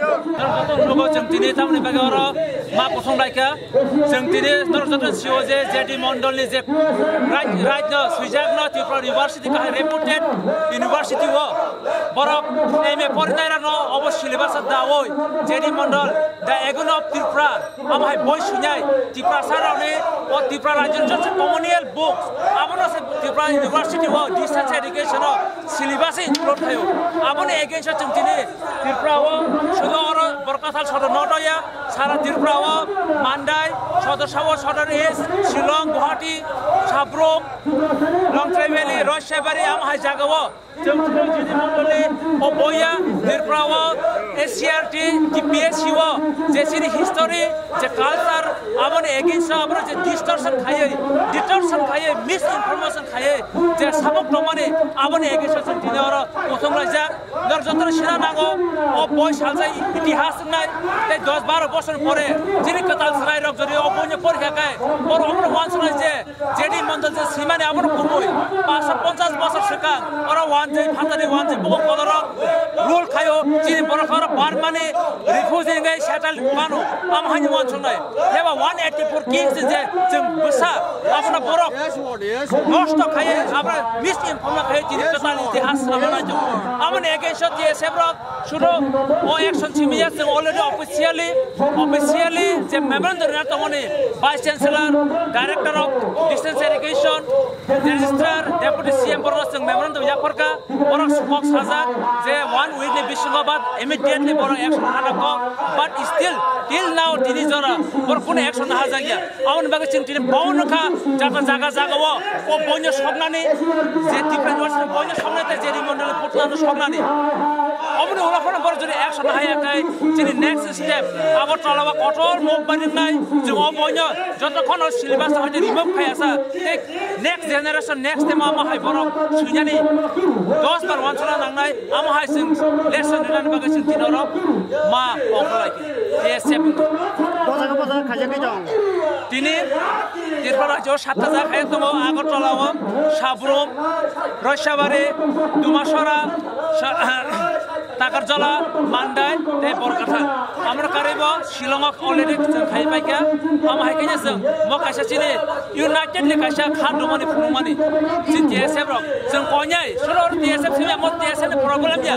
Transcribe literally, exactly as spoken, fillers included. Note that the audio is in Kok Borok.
Norok joto nugo chwng tini tamoni bagwi oro ma kusung laikha. Chwng tini norok joto sio je J D Mondolni je right, right no swijak no Tripura University kahai reputed university o borok M A porinai rano obo syllabus dawi J D Mondol, the Agony of Tripura, amo hai boi suinai Tiprasa rokni o Tripura rajyoni joto communal books abono se Tripura University o distance education o syllabus include khaio. Aboni against o chwng tini Tripura o sudo oro Borkathal sodor no doya, sara Tripura o Mandai, sodor sabo sodor East, Shillong, Guwahati, Sabrum, Longtrai Valley, Roishebari, amo hai jaga o chwng chwng jini mondoli o boya Tripura o S C R T, T P S C o je chini history, je culture, aboni against o aboni je distortion khaiwi, distortion khaiwi, misinformation khaiwi je sabuk tongmani aboni against o chwng tini oro kuthum laijak. Norok jotono sina nango, o boi salsa itihas wngnai, tei dos baro bosor pore chini kwtal chwrairok jodi o boino porikha khe, borok omono uansuknai je J D Mondol je simani abono kubui paanch sho ponchas bosor swkang oro uanjwi phatani uanjwi bukung kotorok rule khaio, chini borok oro Burmani refugee wngwi settle mano, amo haino uansuknai. Heba one eighty four kings je chwng bwsa abono borok nosto khaiwi, abono misinform khaiwi chini kwtal itihas rwmana tongo. Aboni against o T S F rok sudo o action simiya chwng already officially, officially je memorandum rwna tongmani Vice Chancellor, Director of Distance Education, Registrar, Deputy C M borok chwng memorandum yapharkha, borok sumok sajak je one week ni bisingo ba immediately borok action hanakgo, but still till now tini jora borok kunu action nahajakya. Aboni bagwi chwng tini bono kha jata jaga jaga o, o boino soknani, je Tripura University boino soknai tei J D Mondol ni putla no soknani. Aboni ulo phano borok jodi action haya khai chini next step Agartala o kotor mok barinai, chwng o boino jotokhon o syllabus hoite remove khaya sa tei next generation, next te ma ma hai borok suinani dos bar uansukna nangnai, amo hai chwng lesson rinani bagwi chwng tini oro ma ongkholai khe T S F. Bosa khe bosa khaijak khe tong. Tini Tripura rajyo satta jaga khe tongo, Agartala o, Sabrum, Roisabari, Dumasora, Sa-, Takarjala, Mandai, tei Borkatha. Amro karwi bo Shillong o already chwng khai paikha. Amo hai khe chwng mo kaisa chini United ni kaisa kha dumani phunukmani. Chini T S F rok chwng koinai, soro T S F simi amo T S F ni problem ya.